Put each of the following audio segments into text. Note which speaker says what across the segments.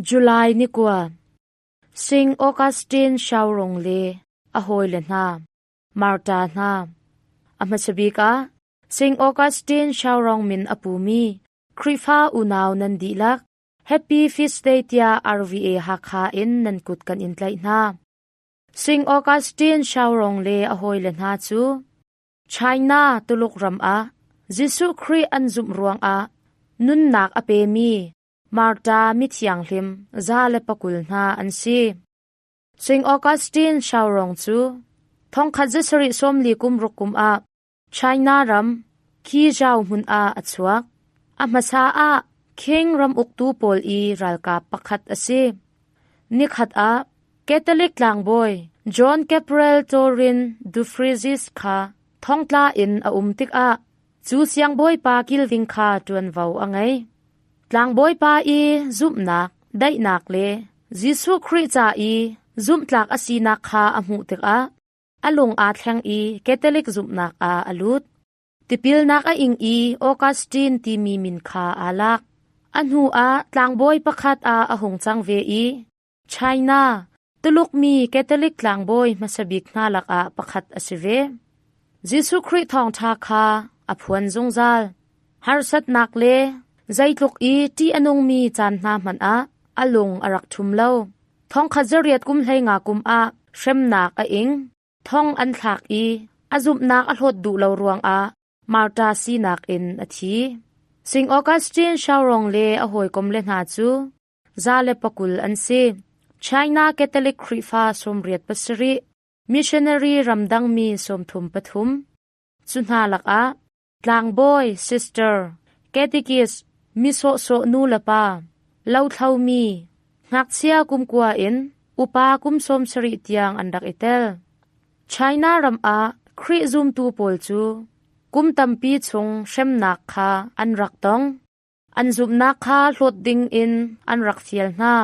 Speaker 1: July ni kua. Sing Augustine Shaurong le a hawile hna, Marta hna. A hmasabik ah Sing Augustine Shaurong min a pumi Khrihfa unau nan dihlak Happy Feast Day tiah RVA Hakha in nan kut kan in tlaih hna. Sing Augustine Shaurong le a hawile hna cu China Tuluk ram ah Jesuh Khrih an zumh ruangah nunnak a pemi Marta mithianghlim 120 hna an si. Sing Augustine Shaurong cu thongkhat zasarih sawmli kum ruk kum ah China ram Qizhou hmun ah a chuak. A hmasa ah Qing ram uktu pawl i ralkap pakhat a si. Nikhat ah Catholic tlangbawi John Gabriel Torin Dufresne kha thongtla in a um tikah cu siangbawipa kilding kha ṭuanvo a ngei. Tlangbawipa i zumhnak, daihnak le Jesuh Khrih ca i zumhtlak a sinak kha a hmuh tikah a lung aa thleng i Catholic zumhnak ah a lut. Tipilnak a ing i Augustine timi min kha aa lak. A hnu ah tlangbawi pakhat ah a hung cang ve i China, Tuluk mi Catholic tlangbawi hmasa bik hna lakah pakhat a si ve. Jesuh Khrih thawngṭha kha a phuan zungzal. Harsatnak le zeitluk i ṭih a nungmi caan hna hmanh ah a lung a rak ṭhum lo. Thongkhat zariat kum 15 kum ah hremnak a ing. Thong an thlak i a zumhnak a hlawt duh lo ruangah Marta sinak in a thi. Sing Augustine Shaurong le a hawikom le hna cu 120 an si. China Catholic Khrihfa 87, missionary ramdangmi 33. Cu hna lakah tlangbawi, sister, catechist, mi sawhsawh nu le pa, lothlomi, ngakchia kum kua in upa kum 70 tiang an rak i tel. China ram ah Khrih zumtu pawl cu kum tampi chung hremnak kha an rak tong. An zumhnak kha hlawt ding in an rak fial hna.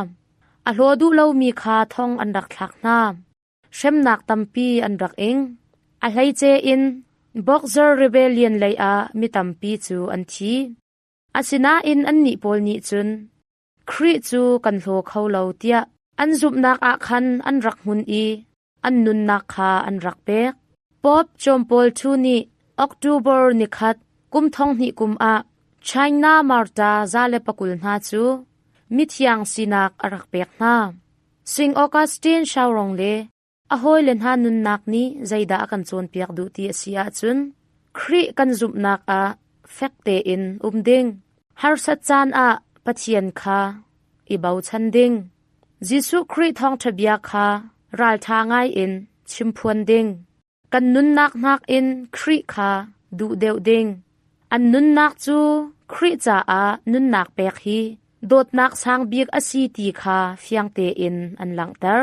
Speaker 1: A hlaw duh lomi kha thong an rak thlak hna. Hremnak tampi an rak ing. A hleice in Boxer Rebellion lei ah mi tampi cu an thi. Asinain annih pawl nih cun Khrih cu kan hlaw kho lo tiah an zumhnak ah khan an rak hmun i an nunnak kha an rak pek. Pope John Paul II nih October nikhat kum thong hnih kum ah China Marta 120 hna cu mithiang sinak a rak pek hna. Sing Augustine Shaurong le a hawile hna nunnak nih zeidah a kan cawnpiak duh ti a si ahcun Khrih kan zumhnak ah fek tein um ding, harsat caan ah Pathian kha i bochan ding, Jesuh Khrih thawngṭha bia kha ralṭha ngaiin chimphuan ding, kan nunnak nakin Khrih kha duh deuh ding. An nunnak cu Khrih caah nunnak pek hi dawtnak sang bik a si ti kha fiang tein an langhter.